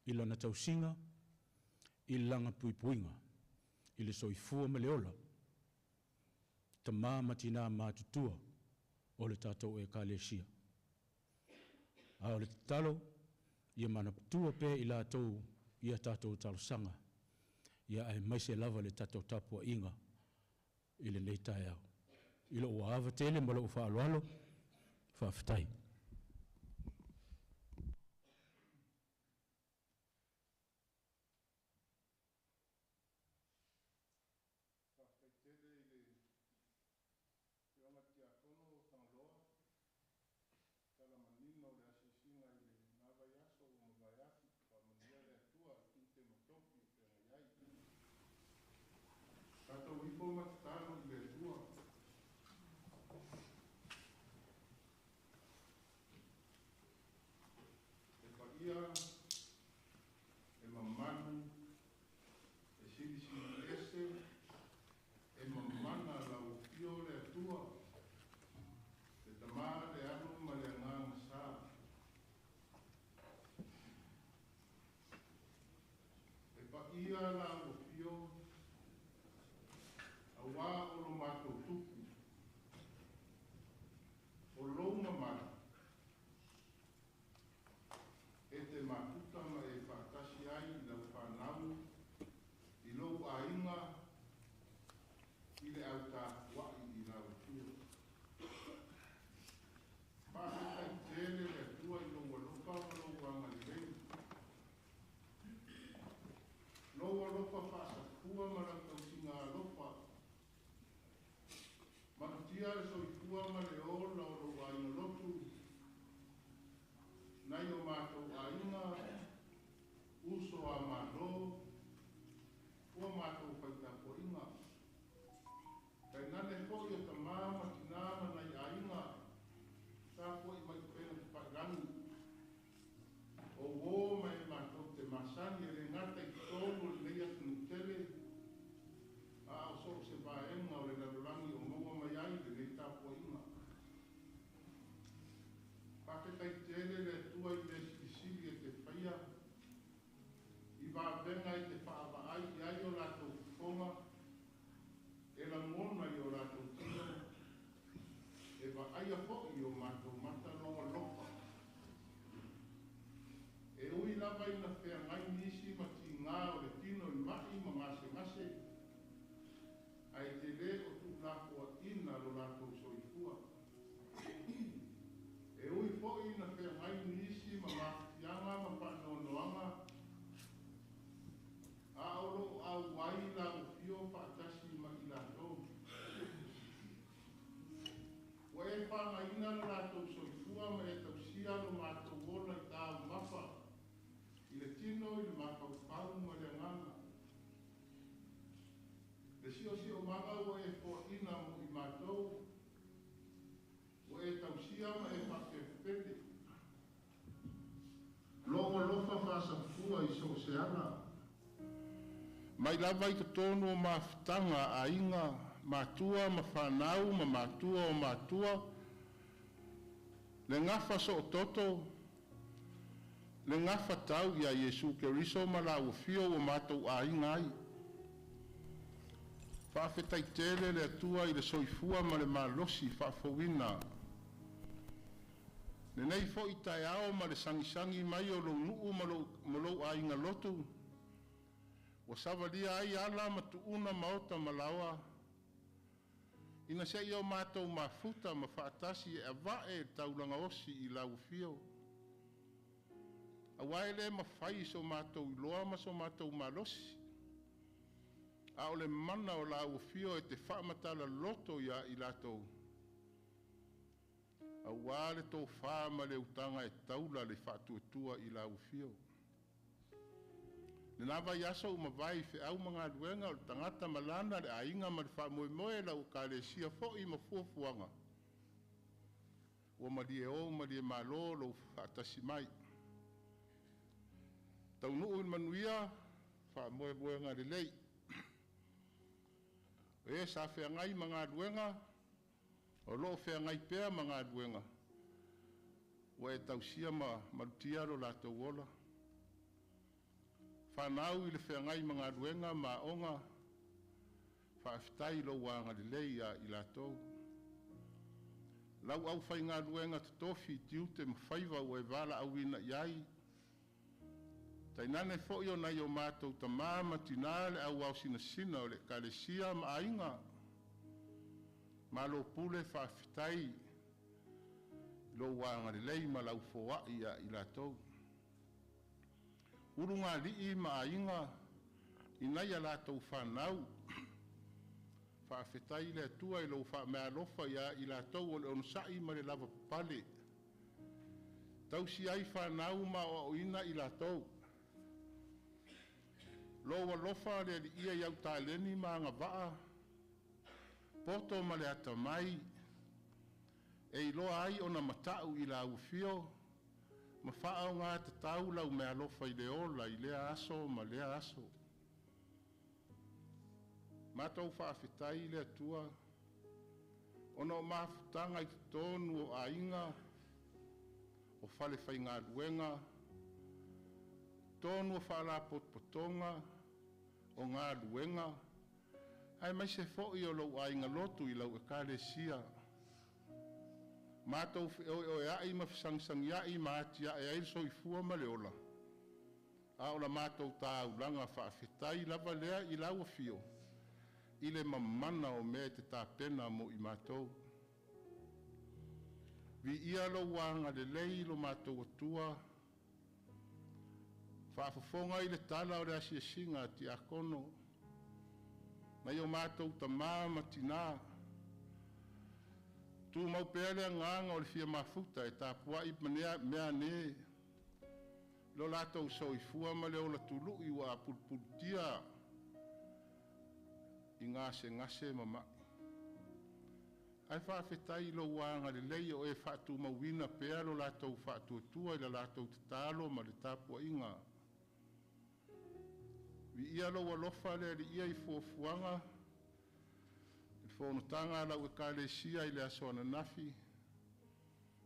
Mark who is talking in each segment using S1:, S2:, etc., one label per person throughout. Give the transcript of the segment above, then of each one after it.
S1: I lana tausiga, i lana puipuiga, i le soifua ma le ola, tama ma tina matutua o le tatou Ekalesia. A o le tatalo, ia manatua pea i latou i a tatou talosaga, ia aemaise lava le tatou tapuaiga i lenei taeao. I lou ava tele ma lou faaaloalo, faafetai.
S2: Faafetai tele i le Afioga i le Tiakono Tagaloa, tala manino o le asiasiga i lena vaiaso ua mavae atu. Faamanuia le Atua i tiute ma tofi o feagai ai. Tatou ifo ma tatalo i le Atua. E paia, e mamalu, e silisili ese, e mamana lau afio le Atua, le Tama, le Alo ma le Agaga Sa. E paia lau afio, auā o lo matou Tupu, o lou mamalu, e te mafuta ma e faatasi ai i lau fanau, i lou aiga, i le autapua'i i lau afio. Faafetai tele le Atua i lou alofa ma lou agalelei. Lou alofa faasafua ma lau tausiga alofa. Malutia le soifua ma le ola o lou aiga lotu, nai o matou aiga, uso a Malo, ua matou faitapuaiga. Tainane foi o tamā ma tinā ma nai aiga, tapuai mai upegatafailagi. O uō ma e matou te masani e le gata i totonu o lenei atunuu tele, a o so o se vaega o le lalolagi o maua mai ai lenei tapuaiga. Faafetai tele le Atua i mea silisili e te faia, i vavega e te faavaai i ai o latou fofoga, e lagona i o latou tino, e vaaia foi i o matou mata lou alofa. E ui lava ina feagai nisi ma tigā o le tino i ma'i ma gasegase, ae te lē o tuulafoaina lo latou soifua. E ui foi ina feagai nisi ma mafatiaga ma faanoanoaga, a o loo auai lau afio faatasi ma i latou. Ua e fagaina le latou soifua ma e tausia lo matou ola i taumafa, i le tino, i le mafaufau ma le agaga. Le siosiomaga ua e foaina mo i matou, ua e tausia ma e faapelepele. Lou alofa faasafua i so o se ala. Mai lava i totonu o mafutaga a aiga, matua ma fanau ma matua o matua, le gafa soototo, le gafa tau iā Iesu Keriso ma lau afio ua matou aiga ai. Faafetai tele le Atua i le soifua ma le malosi faafouina. Lenei foi taeao ma le sagisagi mai o lou nuu ma lou aiga lotu, ua savalia ai ala ma tuuna maota ma laoa, ina se i o matou mafuta ma faatasi e avae le taulaga osi i lau afio. Auā e le mafai i so matou iloa ma so matou malosi, a o le mana o lau afio e te faamatala loto iā i latou, auā le tofa ma le utaga e taula le faatuatua i lau afio. Lena vaiaso ua mavae i feau ma galuega o le tagata ma lana, le aiga ma le faamoemoe, lau Ekalesia foi ma fuafuaga, ua malie o malie malo lou faatasi mai. Taunuu i le manuia faamoemoega lelei. O e sa feagai ma galuega, o lo o feagai pea ma galuega, ua e tausia ma malutia lo latou ola. Fanau i le feagai ma galuega ma aoga, faafetai i lou agalelei ia i latou. Lau aufaigaluega totofi i tiute ma faiva ua e valaauina i ai, tainane foi o nai o matou tama ma tina le au ao sinasina o le Ekalesia ma aiga, malo pule faafetai i lou agalelei ma lau foai ia i latou. Ulugalii ma aiga i nai a latou fanau, faafetai i le Atua i lou faamaealofa ia i latou o le onosai ma le lavapapale, tausi ai fanau ma aoaoina i latou. Lou alofa le Alii i au taleni ma agavaa, poto ma le atamai e iloa ai ona mata'u i Lau afio ma faaaoga tatau lau meaalofa i le ola i lea aso ma lea aso. Matou faafetai i le Atua ona o mafutaga i totonu o aiga, o falefaigaluega, totonu o faalapotopotoga, o galuega, aemaise foi o lou aiga lotu i lau Ekalesia. Matou feoeoea'i ma fesagisagia'i ma atiae ai le soifua ma le ola, a o la matou taulaga faafetai lava lea i lau Afio i le mamana o mea e te tapena mo i matou. Viia lou agalelei lo matou Atua, faafofoga i le tala o le asiasiga a tiakono, nai o matou tama ma tina, tumau pea le agaga o le fia mafuta e tapuai meaane lo latou soifua ma le ola tului ua apulupulutia i gasegase ma mai. Ae faafetai i lou agalelei o e faatumauina pea lo latou faatuatua i la latou tatalo ma le tapuaiga. Viia lou alofa le Alii i fuafuaga i le fonotaga a lau Ekalesia i le aso ananafi,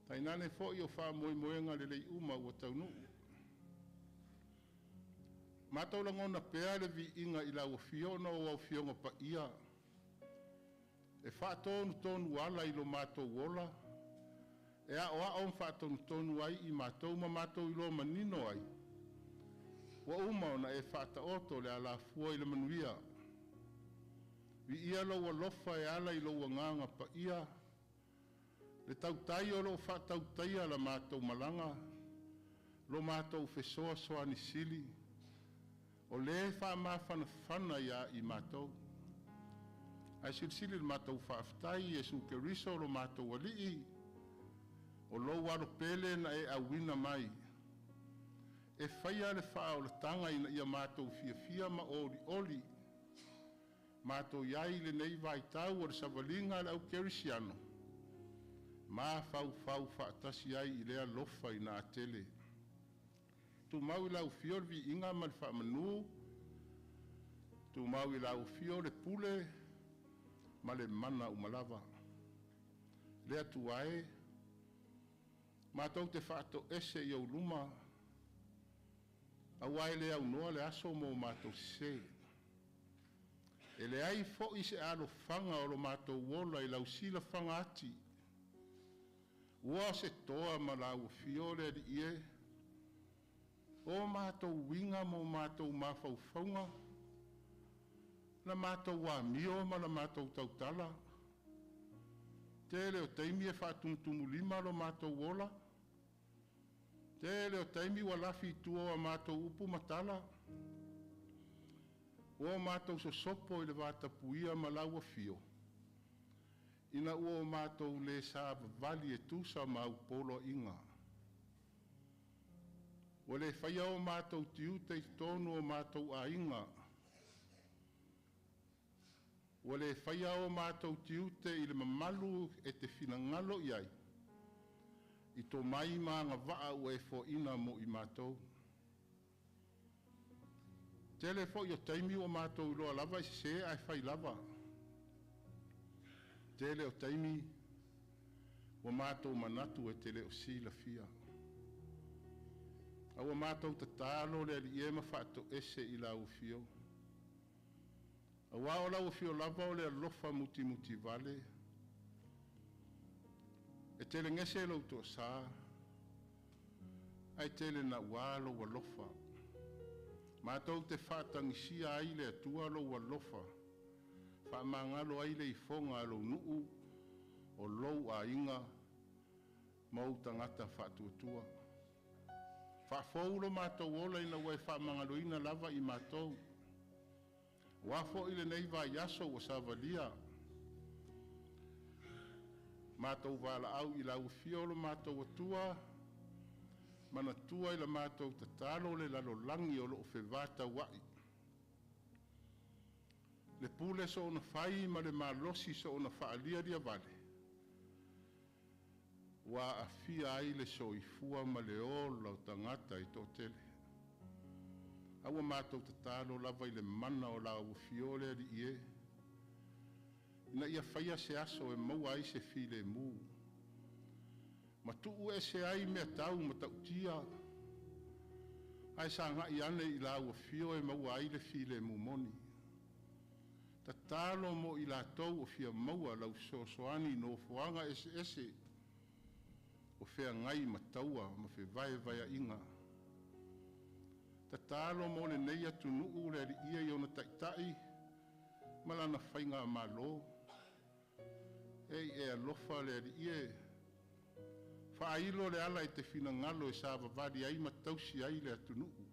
S2: tainane foi o faamoemoega lelei uma ua taunuu. Matou lagona pea le viiga i lau Afio ona o lau Afioga Paia e faatonutonuala i lo matou ola, e aoao ma faatonutonu ai i matou ma matou iloa manino ai, ua uma ona e faataoto le alafua i le manuia. Viia lou alofa e ala i lou Agaga Paia, le tautai o lo o faatautaia la matou malaga, lo matou fesoasoani sili, o lē e faamafanafana ia i matou. Ae silisili le matou faafetai i Iesu Keriso lo matou Alii, o lou Alo pele na e auina mai e faia le faaolataga ina ia matou fiafia ma olioli matou i ai i lenei vaitau o le savaliga a le au kerisiano, mafaufau faatasi ai i le alofa inatele. Tumau i lau Afio le viiga ma le faamanu, tumau i lau Afio le pule ma le mana uma lava. Le Atua e, matou te faatoese i ou luma, aua e le aunoa le aso mo matou sesē. E leai foi se alofaga o lo matou ola i lau silafaga ati. Ua se toa ma lau afio le Alii e, o matou uiga ma o matou mafaufauga, la matou amio ma la matou tautala. Tele o taimi e faatumutumulima lo matou ola, tele o taimi ua lafi i tua o a matou upu ma tala. Ua o matou sosopo i le vatapuia ma lau Afio, ina ua o matou le savavali e tusa ma Au poloaiga. Ua le faia o matou tiute i totonu o matou aiga. Ua le faia o matou tiute i le mamalu e te finagalo i ai i tomai ma agavaa ua e foaina mo i matou. Tele foi o taimi ua matou iloa lava e sese ae fai lava. Tele o taimi ua matou manatu e te le o silafia. A ua matou tatalo le Alii e ma faatoese i lau afio, aua o lau afio lava o le alofa mutimutivale, e telegese lou toasa, ae tele naua lou alofa. Matou te faatagisia ai le Atua lou alofa, faamagalo ai le ifoga a lou nuu, o lou aiga ma ou tagata faatuatua. Faafou lo matou ola ina ua e faamagaloina lava i matou. O a foi lenei vaiaso ua savalia, matou valaau i lau afio lo matou Atua, manatua i la matou tatalo le lalolagi o lo o fevataua'i. Le pule soona fai ma le malosi soona faalialiavale ua aafia ai le soifua ma le ola o tagata e toatele. A ua matou tatalo lava i le mana o lau Afio le Alii e, ina ia faia se aso e maua ai se filemu, ma tuuese ai mea tau matautia, ae sagai ane i lau Afio e maua ai le filemu moni. Tatalo mo i latou o fia maua lau fesoasoani i nofoaga eseese o feagai ma taua ma fevaevaea'iga. Tatalo mo lenei atunuu le Alii i ona taitai ma lana faigamalo. E i e alofa le Alii e, faailo le ala e te finagalo e savavali ai ma tausi ai le atunuu.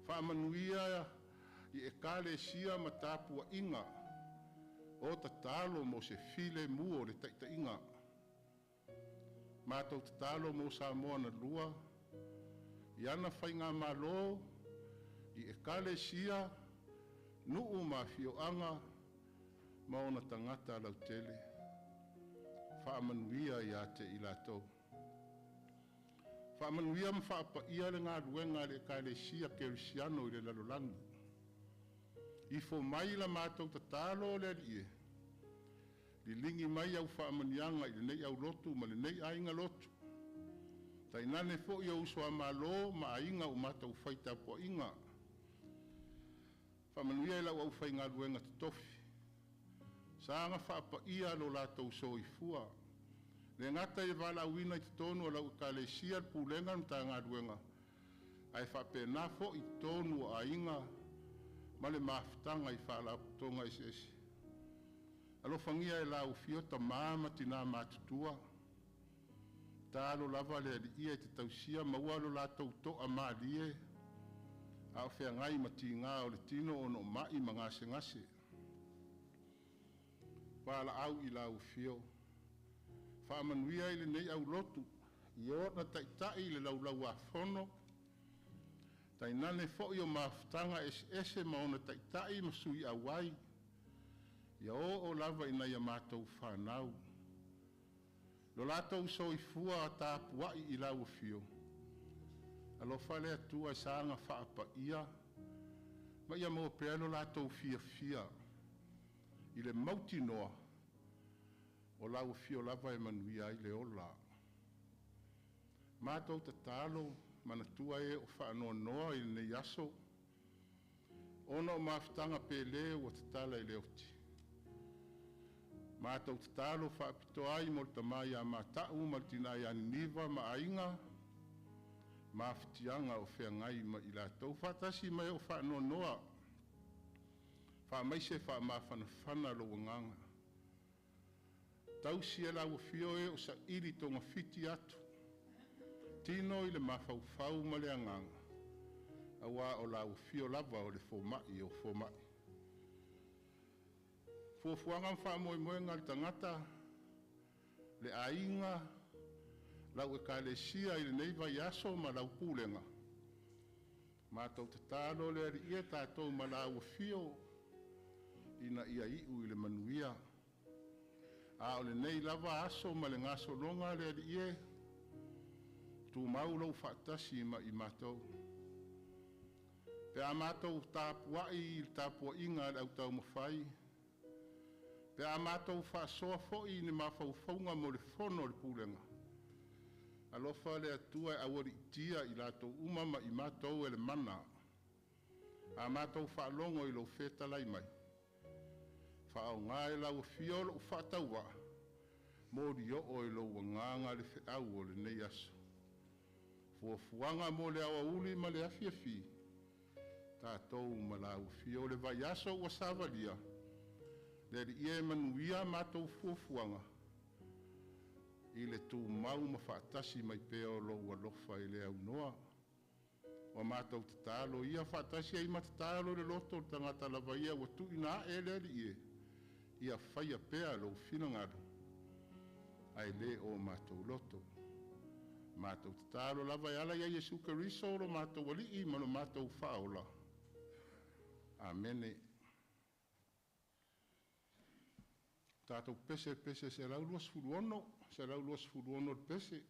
S2: Faamanuia i Ekalesia ma tapuaiga o tatalo mo se filemu o le taitaiga. Matou tatalo mo Samoa na lua, i ana faigamalo, i Ekalesia, nuu ma afioaga ma ona tagata lautele. Faamanuia ia te i latou. Faamanuia ma faapaia le galuega a le Ekalesia Kerisiano i le lalolagi. Ifo mai la matou tatalo le Alii e, liligi mai au faamanuiaga i lenei aulotu ma lenei aiga lotu, tainane foi ou uso a Malo ma aiga ua matou fai tapuaiga. Faamanuia i lau aufaigaluega totofi, saga faapaia lo latou soifua, e le gata i le valaauina i totonu o lau Ekalesia, le pulega ma le Matagaluega, ae faapena foi i totonu o aiga ma le mafutaga i faalapotopotoga eseese. Alofagia e lau Afio tama ma tina matutua, tatalo lava le Alii e te tausia maua lo latou toamalie a o feagai ma tiga o le tino ona o mai ma gasegase. Valaau i lau Afio, faamanuia i lenei aulotu i ona taitai i le Laulau-a-Fono, tainane foi o mafutaga eseese ma ona taitai ma sui auai, ia oo lava i nai a matou fanau. Lo latou soifua tapuai i lau Afio, alofa le Atua e saga faapaia ma ia maua pea lo latou fiafia i le mautinoa o lau Afio lava e manuia ai le ola. Matou tatalo manatua e o faanoanoa i lenei aso ona o mafutaga pele ua tatala i le oti. Matou tatalo faapitoa ai mo le tama ia Mata'u ma le tina ia Niniva ma aiga, mafatiaga o feagai ma i latou, faatasi ma e o faanoanoa. Faamaise faamafanafana lou agaga, tausi e lau Afio e o saili togafiti atu, tino i le mafaufau ma le agaga, aua o lau Afio lava o le fomai o fomai. Fuafuaga ma faamoemoega a le tagata, le aiga, lau Ekalesia i lenei vaiaso ma lau pulega, matou tatalo le Alii e, tatou ma lau Afio ina ia iu i le manuia. A o lenei lava aso ma le gasologa le Alii e, tumau lou faatasi ma i matou. Pe a matou tapuai i le tapuaiga a le au taumafai, pe a matou faasoa foi i ni mafaufauga mo le fono a le pulega, Alofa le Atua e aualiitia i latou uma ma i matou e le mana. A matou faalogo i lou fetalai mai, faaaoga e lau Afio lou faatauvaa, molioo i lou agaga le feau o lenei aso. Fuafuaga mo le aoauli ma le afiafi, tatou ma lau Afio o le vaiaso ua savalia, le Alii e manuia a matou fuafuaga i le tumau ma faatasi mai pea o lou alofa e le aunoa. Ua matou tatalo ia faatasi ai ma tatalo i le loto o le tagata lava ia ua tuuina ae e le Alii e, ia faia pea lou finagalo ae le o matou loto. Matou tatalo lava e ala ia Iesu Keriso o lo matou Alii ma lo matou Faaola. Amene. Tatou pese i le pese 126, 126 le pese.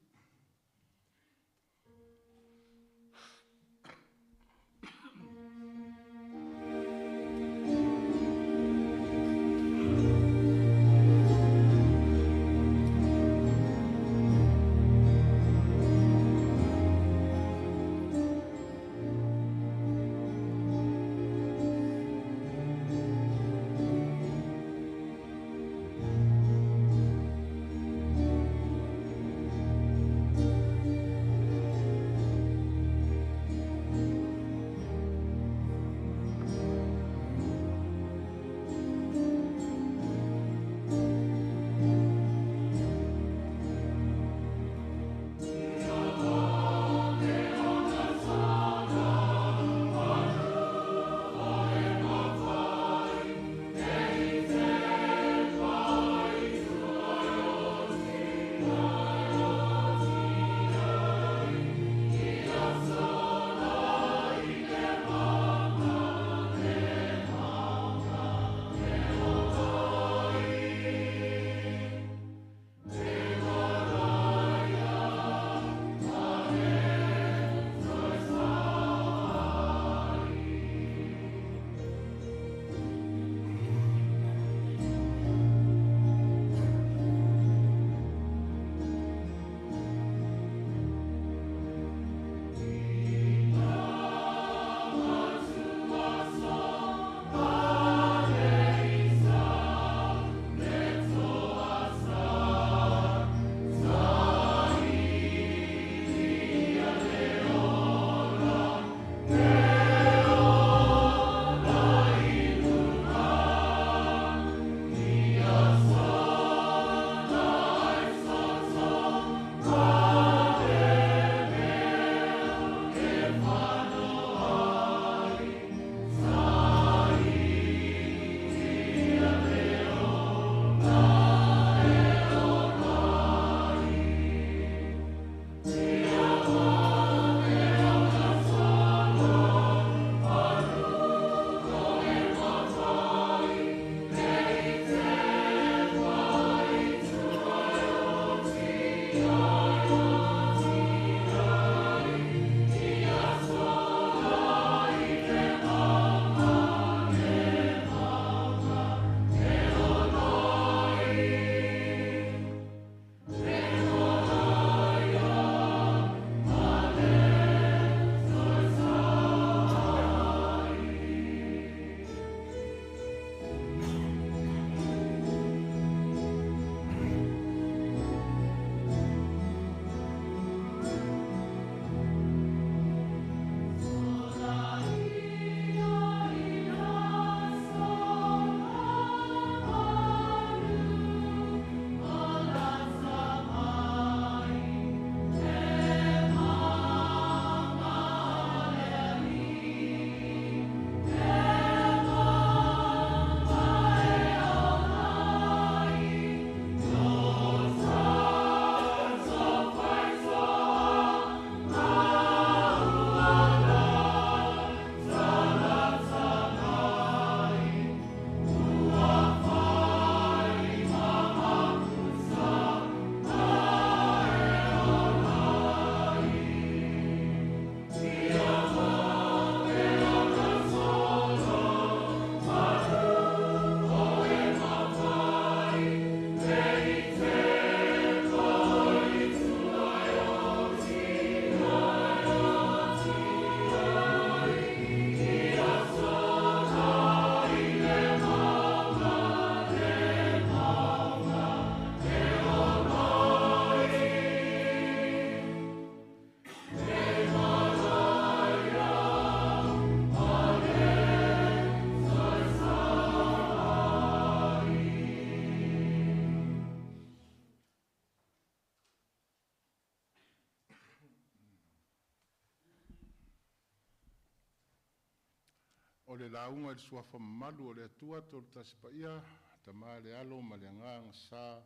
S2: O le lauga i le Suafa mamalu o le Atua Toolutasi Paia, Tama le Alo ma le Agaga Sa.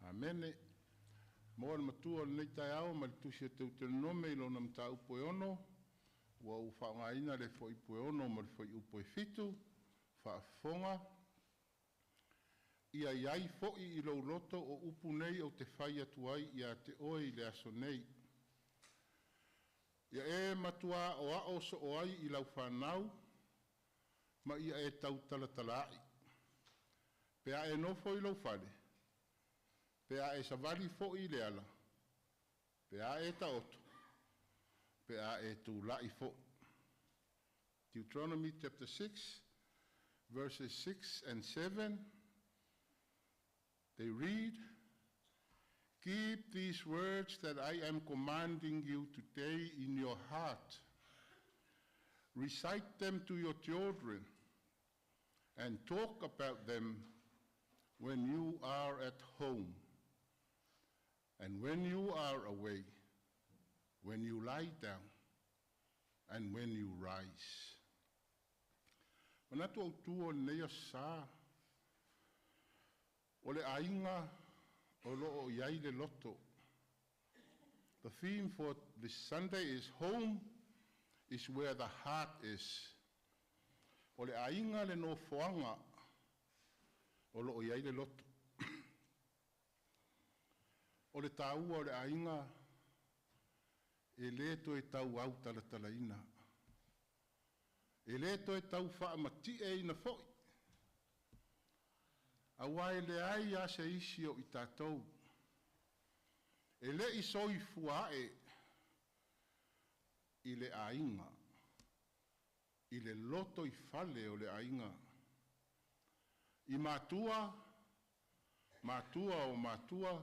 S2: Amene. Mo le matua o lenei taeao mai le tusi o Teutonome i lona mataupu e 6, ua ou faaaogaina le fuaiupu e 6 ma le fuaiupu e 7, faafofoga, ia i ai foi i lou loto o upu nei ou te fai atu ai ia te oe i le aso nei. Ia e matua aoao soo ai i lau fanau, ma ia e tautalatalaai, pe a e nofo i lou fale, pe a e savali foi i le ala, pe a e taoto, pe a e tulai foi. Deuteronomy chapter 6, verses 6 and 7, they read, "Keep these words that I am commanding you today in your heart. Recite them to your children and talk about them when you are at home and when you are away, when you lie down and when you rise." Manatu autu o lenei aso sa, o le aiga o lo o i ai le loto. The theme for this Sunday is "Home is where the heart is." O le aiga le nofoaga o lo o i ai le loto. O le taua o le aiga e le toe tau autalatalaina. E le toe tau faamatieina foi. Aua e leai lava se isi o i tatou e le i soifua ae i le aiga, i le lotoifale o le aiga. I matua, matua o matua,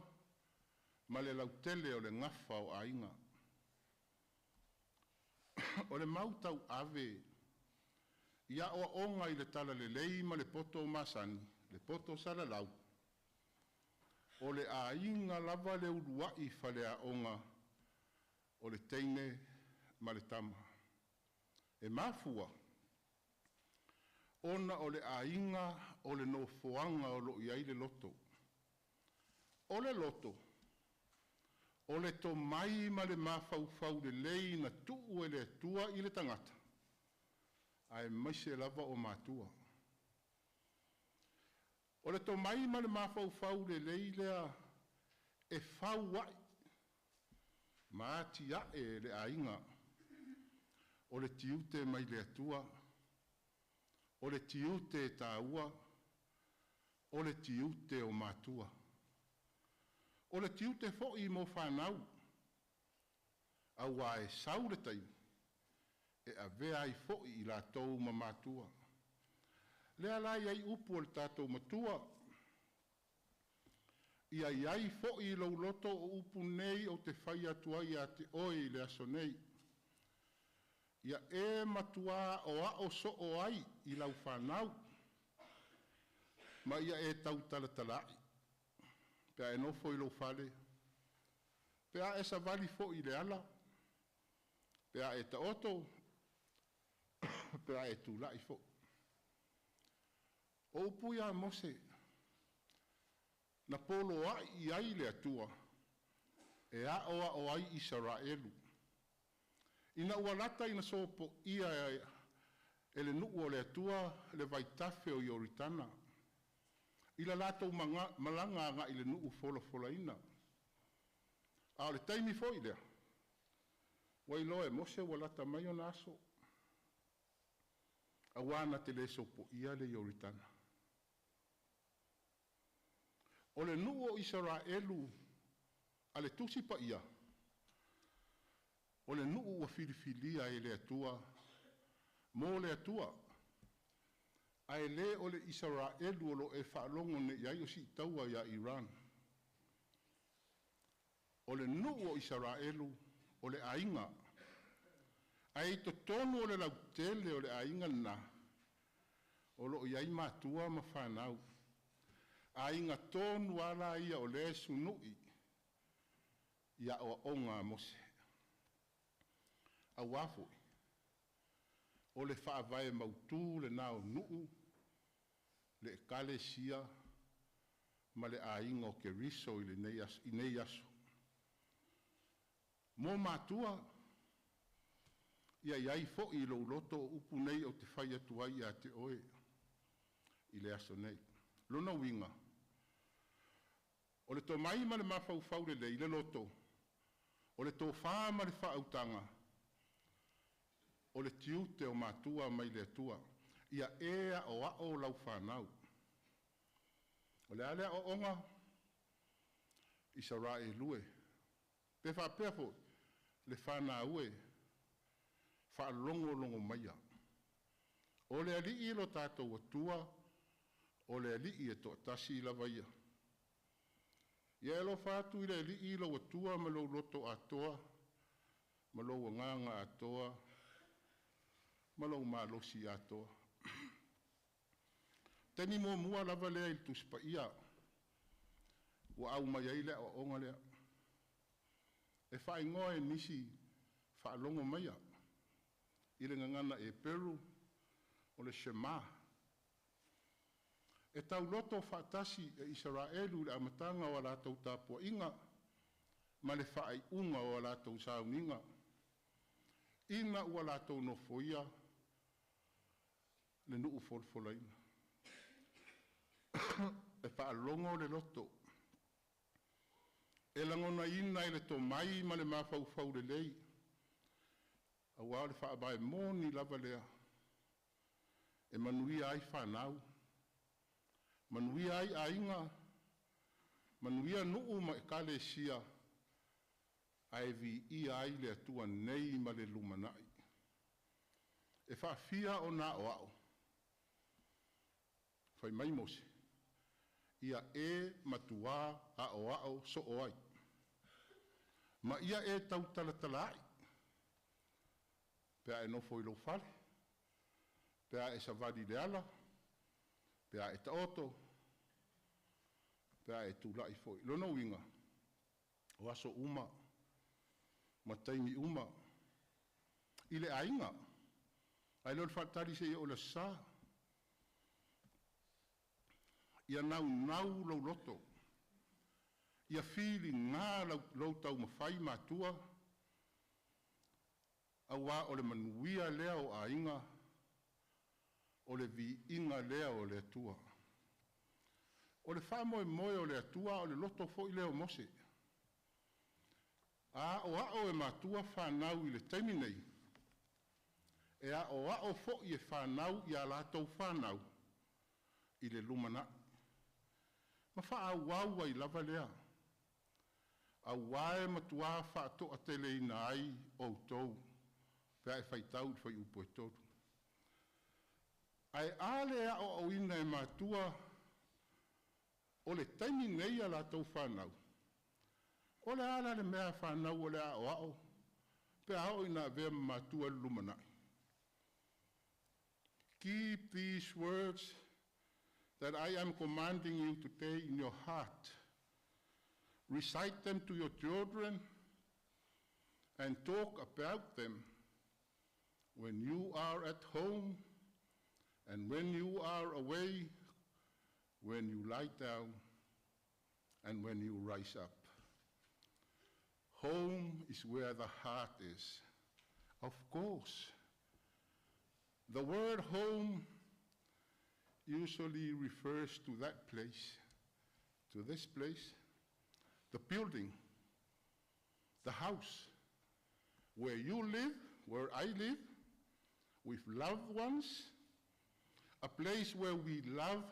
S2: ma le lautele o le gafa o aiga. O le mau tauave i aoaoga i le talalelei ma le poto masani, le poto salalau, o le aiga lava le uluai faleaoga o le teine ma le tama. E mafua ona o le aiga o le nofoaga o lo o i ai le loto. O le loto, o le tomai ma le mafaufau lelei na tuu e le Atua i le tagata, aemaise lava o matua. O le tomai ma le mafaufau lelei lea e fau ai ma atiae le aiga. O le tiute mai le Atua, o le tiute e taua, o le tiute o matua. O le tiute foi mo fanau, aua e sau le taimi e avea ai foi i latou ma matua. Lea la e i ai upu o le tatou matua, ia i ai foi i lou loto o upu nei ou te fai atu ai ia te oe i le aso nei. Ia e matua aoao soo ai i lau fanau, ma ia e tautalatalaai, pe a e nofo i lou fale, pe a e savali foi i le ala, pe a e taoto, pe a e tulai foi. O upu ia a Mose, na poloai i ai le Atua, e aoao ai Isaraelu. Ina ua lata ina sopoia e le nuu o le Atua le vaitafe o Ioritana, i la latou malaga agai i le nuu folafolaina. A o le taimi foi lea, ua iloa e Mose ua lata mai ona aso, aua na te le sopoia le Ioritana. O le nuu o Isaraelu a le Tusi Paia, o le nuu ua filifilia e le Atua, mo le Atua, ae le o le Isaraelu o lo o e faalogo nei i ai o siitaua ia Iran. O le nuu o Isaraelu o le aiga, ae i totonu o le lautele o le aiga lena, o lo o i ai matua ma fanau. Aiga tonu lava la ia o lea e sunui i aoaoga a Mose. Auā foi, O le faavae mautū lena o nuu, le ekalesia ma le aiga o Keriso i lenei aso, i nei aso. Mo matua, ia i ai foi i lou loto o upu nei ou te fai atu ai ia te oe i le aso nei. Lona uiga, o le tomai ma le mafaufau lelei le loto, o le tofa ma le faautaga, o le tiute o matua mai le Atua. Ia e aoao lau fanau. O le a le aoaoga? Isaraelu e, pe faapea foi, le fanau e, faalogologo maia. O le Alii lo tatou Atua, o le Alii e toatasi lava ia. Ia e alofa atu i le Alii lou Atua ma lou loto atoa, ma lou agaga atoa, ma lou malosi atoa. Taimi muamua lava lea i le Tusi Paia ua aumai ai le aoaoga lea. E faaigoa e nisi faalogo maia i le gagana Eperu o le Shema. E tauloto faatasi e Isaraelu i le amataga o a latou tapuaiga ma le faaiuga o a latou sauniga, ina ua latou nofoia le nuu folafolaina. E faalogo le loto, e lagonaina i le tomai ma le mafaufau lelei, aua o le faavae moni lava lea e manuia ai fanau, manuia ai aiga, manuia nuu ma ekalesia, ae viia ai le Atua nei ma le lumanai. E faafia ona aoao? Fai mai Mose, ia e matuā aoao soo ai, ma ia e tautalatalaai pe a e nofo i lou fale, pe a e savali i le ala, pe a e taoto, pe a e tulai foi. Lona uiga, o aso uma ma taimi uma i le aiga, ae le o le faatali seia oo i le Aso Sa. Ia naunau lou loto, ia filiga lou taumafai matua, aua o le manuia lea o aiga, o le viiga lea o le Atua. O le faamoemoe o le Atua a o le loto foi lea o Mose. A aoao e matua fanau i le taimi nei, e aoao foi e fanau i a latou fanau i le lumanai, ma faaauau ai lava lea, aua e matua faatoateleina ai outou, pe a e faitau i le fuaiupu e 3. Ae a le aoaoina e matua o le taimi nei a latou fanau, o le a la le mea a fanau o le a aoao pe a oo ina avea ma matua i le lumanai? Keep these words that I am commanding you today in your heart. Recite them to your children and talk about them when you are at home and when you are away, when you lie down and when you rise up. Home is where the heart is. Of course, the word home usually refers to that place, to this place, the building, the house, where you live, where I live, with loved ones, a place where we love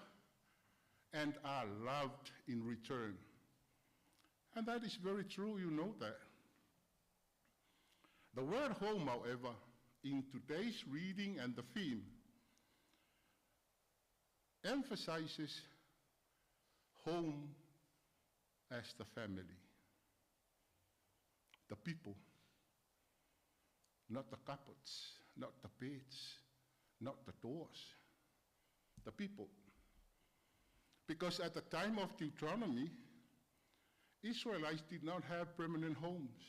S2: and are loved in return. And that is very true, you know that. The word home, however, in today's reading and the theme, emphasizes home as the family, the people, not the cupboards, not the beds, not the doors, the people. Because at the time of Deuteronomy, Israelites did not have permanent homes.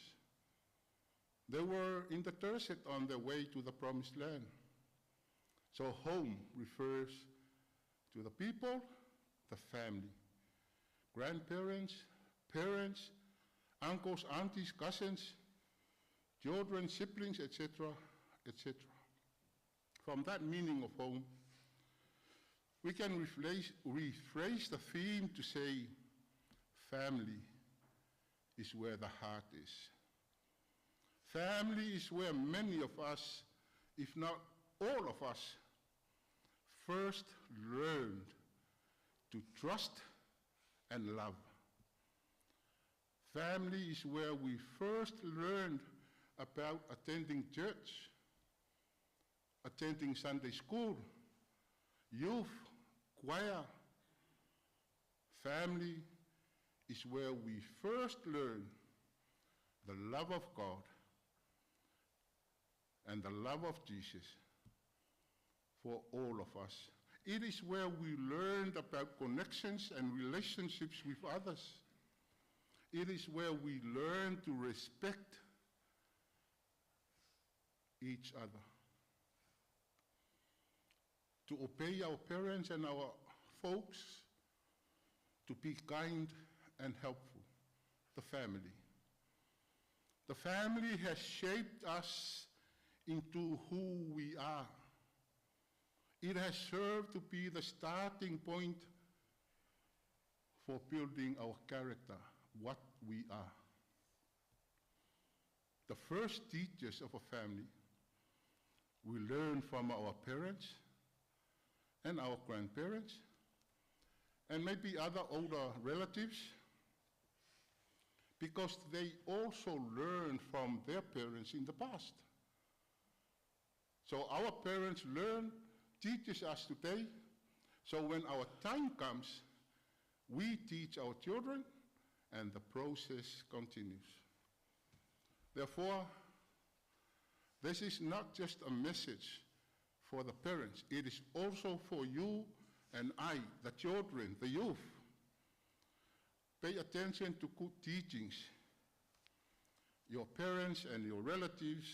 S2: They were in the desert on their way to the promised land. So home refers to the people, the family, grandparents, parents, uncles, aunties, cousins, children, siblings, etc., etc. From that meaning of home, we can rephrase the theme to say, family is where the heart is. Family is where many of us, if not all of us, first learned to trust and love. Family is where we first learned about attending church, attending Sunday school, youth, choir. Family is where we first learn the love of God and the love of Jesus for all of us. It is where we learned about connections and relationships with others. It is where we learn to respect each other, to obey our parents and our folks, to be kind and helpful. The family. The family has shaped us into who we are. It has served to be the starting point for building our character, what we are. The first teachers of a family, we learn from our parents and our grandparents, and maybe other older relatives, because they also learned from their parents in the past. So our parents learn, teaches us today, so when our time comes, we teach our children, and the process continues. Therefore, this is not just a message for the parents, it is also for you and I, the children, the youth. Pay attention to good teachings your parents and your relatives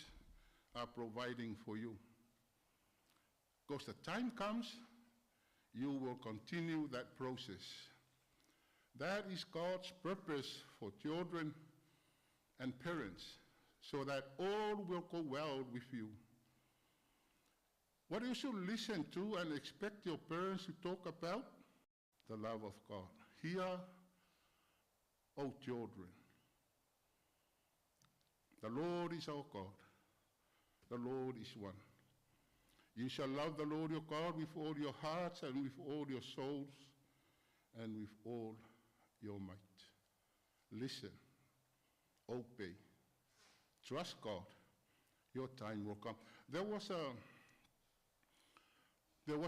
S2: are providing for you. Because the time comes, you will continue that process. That is God's purpose for children and parents, so that all will go well with you. What you should listen to and expect your parents to talk about? The love of God. Hear, O children, the Lord is our God. The Lord is one. You shall love the Lord your God with all your hearts and with all your souls and with all your might. Listen, obey, trust God. Your time will come. There was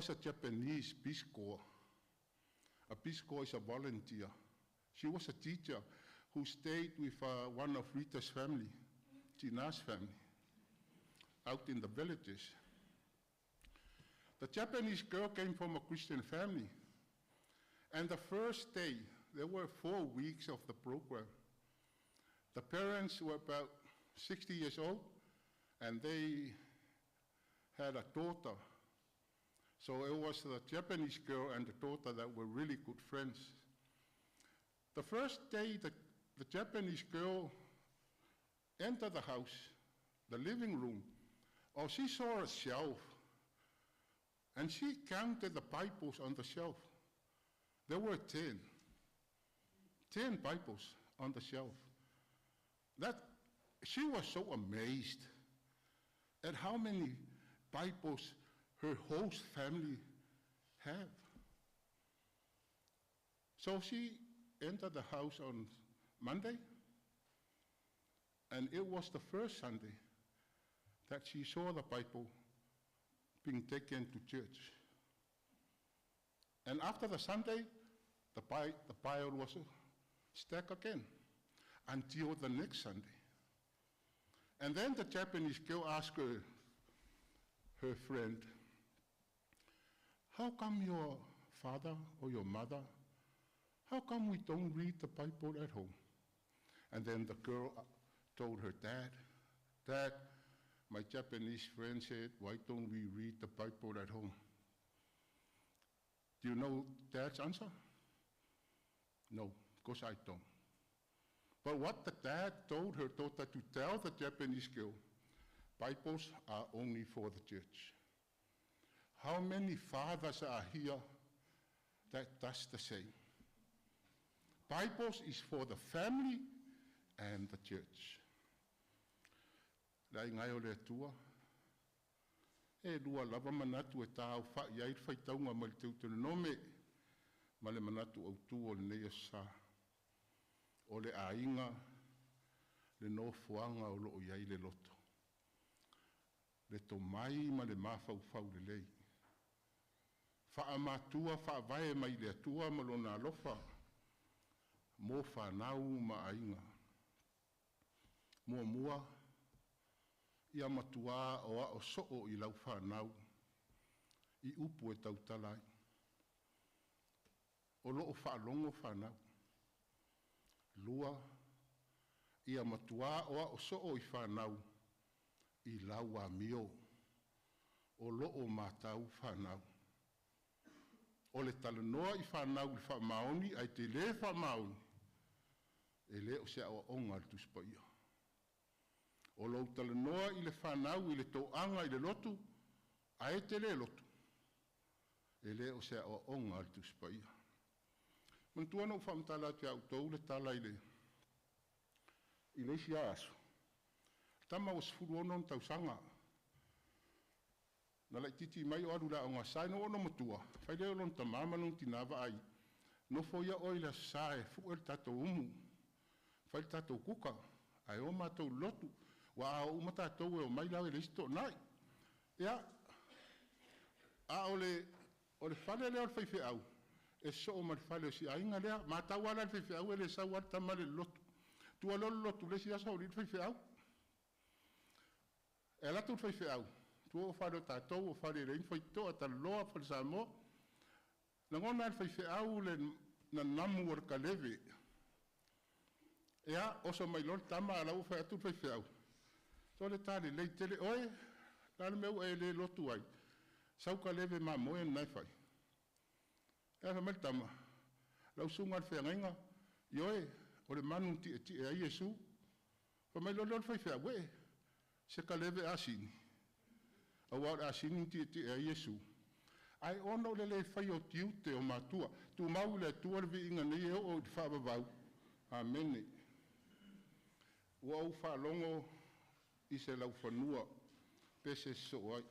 S2: a Japanese Peace Corps. A Peace Corps is a volunteer. She was a teacher who stayed with one of Rita's family, Gina's family, out in the villages. The Japanese girl came from a Christian family. And the first day, there were 4 weeks of the program. The parents were about 60 years old, and they had a daughter. So it was the Japanese girl and the daughter that were really good friends. The first day, the Japanese girl entered the house, the living room. Oh, she saw a shelf, and she counted the Bibles on the shelf. There were 10. 10 Bibles on the shelf. She was so amazed at how many Bibles her host family have. So she entered the house on Monday, and it was the first Sunday that she saw the Bible being taken to church. And after the Sunday, the pile was stacked again until the next Sunday. And then the Japanese girl asked her friend, how come your father or your mother, how come we don't read the Bible at home? And then the girl told her dad, Dad, My Japanese friend said, "Why don't we read the Bible at home?" Do you know Dad's answer? No, because I don't. But what the dad told her daughter to tell the Japanese girl, Bibles are only for the church. How many fathers are here that does the same? Bibles is for the family and the church. Le aiga e o le Atua, e lua lava manatu e taaofa'i ai le faitauga mai le Teutelonome ma le manatu autū o lenei aso sā. O le aiga le nofoaga o loo i ai le loto, le tomai ma le mafaufau lelei, faamatua faavae mai le Atua ma Lona alofa mo fanau ma aiga. Muamua, ia matuā aoao soo i lau fanau i upu e tautala ai. O loo faalogo fanau. Lua, ia matuā aoao soo i fanau i lau amio. O loo matau fanau. O le talanoa i fanau i le faamaoni ae te le faamaoni, e le o se aoaoga a le Tusi Paia. O lou talanoa i le fanau i le toaga i le lotu ae te le lotu, e le o se aoaoga a le Tusi Paia. Manatua na ou faamatala atu ia outou le tala i le isi aso, tama ua 16 ona tausaga, na laitiiti mai o alu i le Aoga Aso Sa. Ina ua oo ina matua, fai lea o lona tamā ma lona tinā, “Vaai, nofo ia oe i le Aso Sa e fue le tatou umu, fai le tatou kuka, ae o matou i le lotu. Aua a o uma tatou e omai laau e leai se toonai.” Ia, a o le fale lea o le faifeau, e sosoo ma le fale o si aiga lea. Matau lava la e le faifeau e le sau lava le tama lea i le lotu. Tua loa le lotu i le isi aso auiliili le faifeau. E alu atu le faifeau, tua o fale o tatou o fale e leai ni faitotoa, talaloa fale Samoa. Lagona e le faifeau le nanamu o le kaleve. Ia, oso mai loa le tama a o la ua fai atu le faifeau, “Sole talalelei tele oe, o le a le mea ua e le lotu ai? Sau kaleve mamoe lena e fai.” Ae fai mai le tama, “Lau susuga i le feagaiga, ioe, o le manu na tietie ai Iesu.” Fai mai loa lea o le faifeau, “Uee, se kaleve asini, aua o le asini na tietie ai Iesu.” Ae ona o le le faia o tiute o matua, tumau i le Atua le viiga nei e oo i le faavavau. Amene. Ua ou faalogo i se laufanua pese sosoo ai.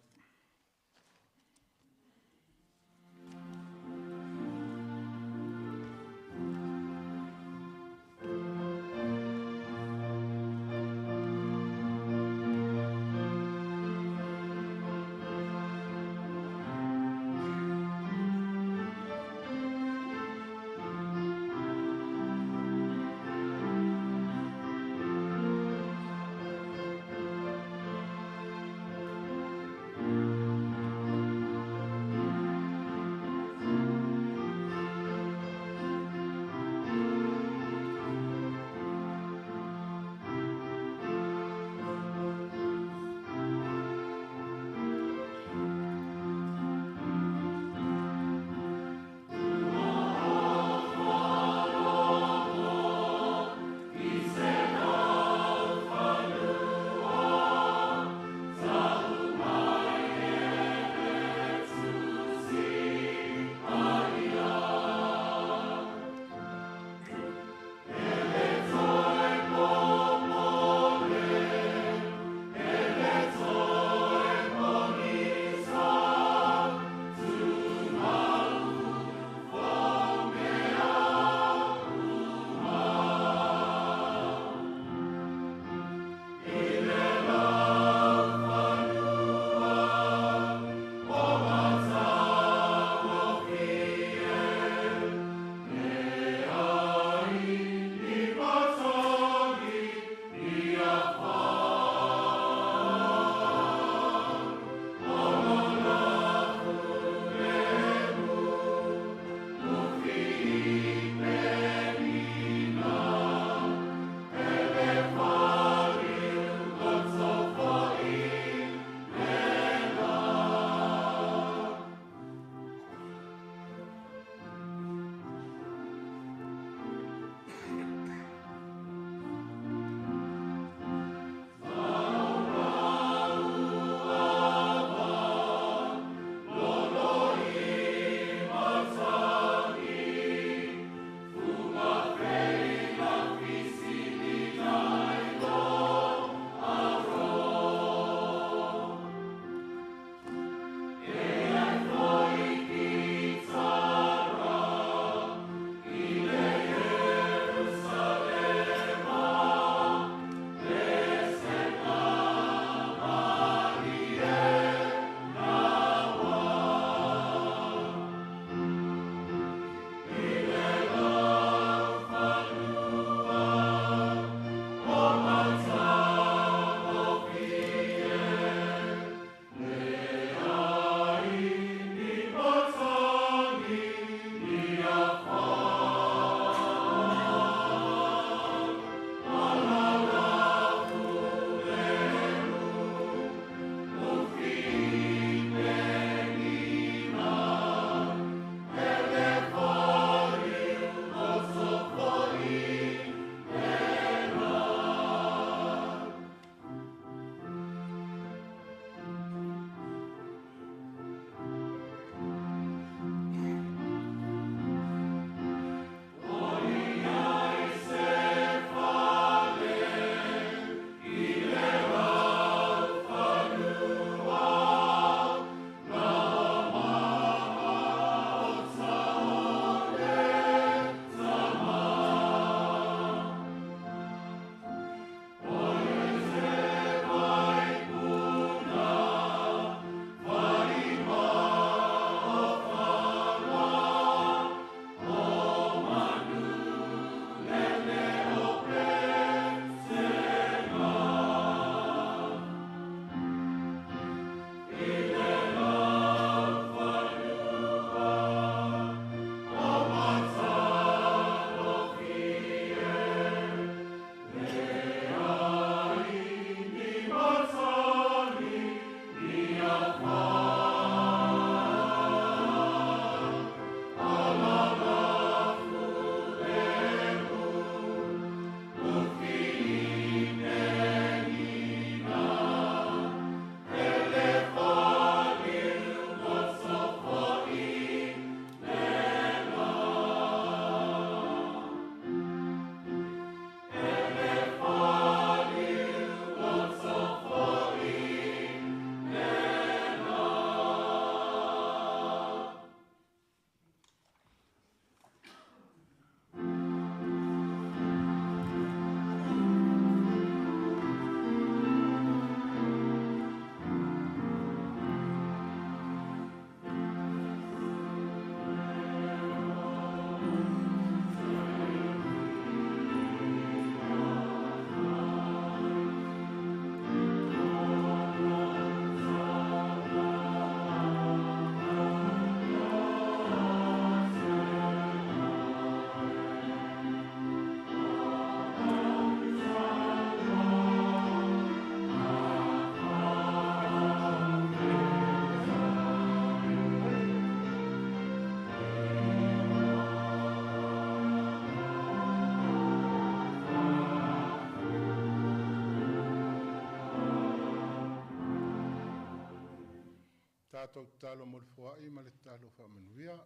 S2: Tatou tatalo mo le foai ma le tatalo faamanuia.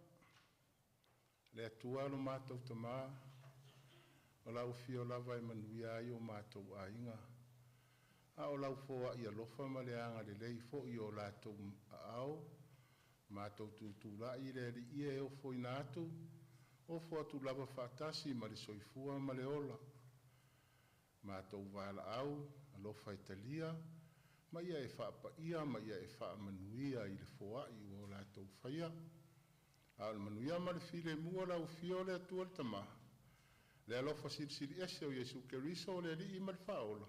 S2: Le Atua lo matou Tama, o lau afio lava e manuia ai o matou aiga, a o lau foai alofa ma le agalelei foi i o latou aao, matou tutulai i le Alii e ofoina atu, ofo atu lava faatasi ma le soifua ma le ola. Matou valaau alofa e talia, ma ia e faapaia ma ia e faamanuia i le foai ua o latou faia. A o le manuia ma le filemu o lau afio le Atua le Tama, le alofa Silisili Ese o Iesu Keriso o le Alii ma le Faaola,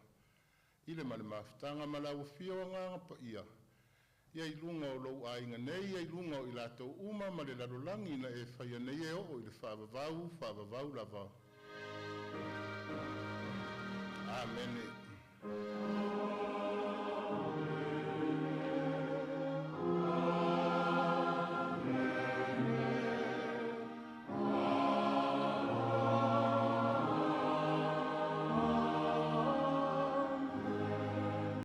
S2: i le ma le mafutaga ma lau afio Agaga Paia, ia i luga o lou aiga nei, ia i luga o i latou uma ma le lalolagi na e faia nei e oo i le faavavau, faavavau lava. Amene.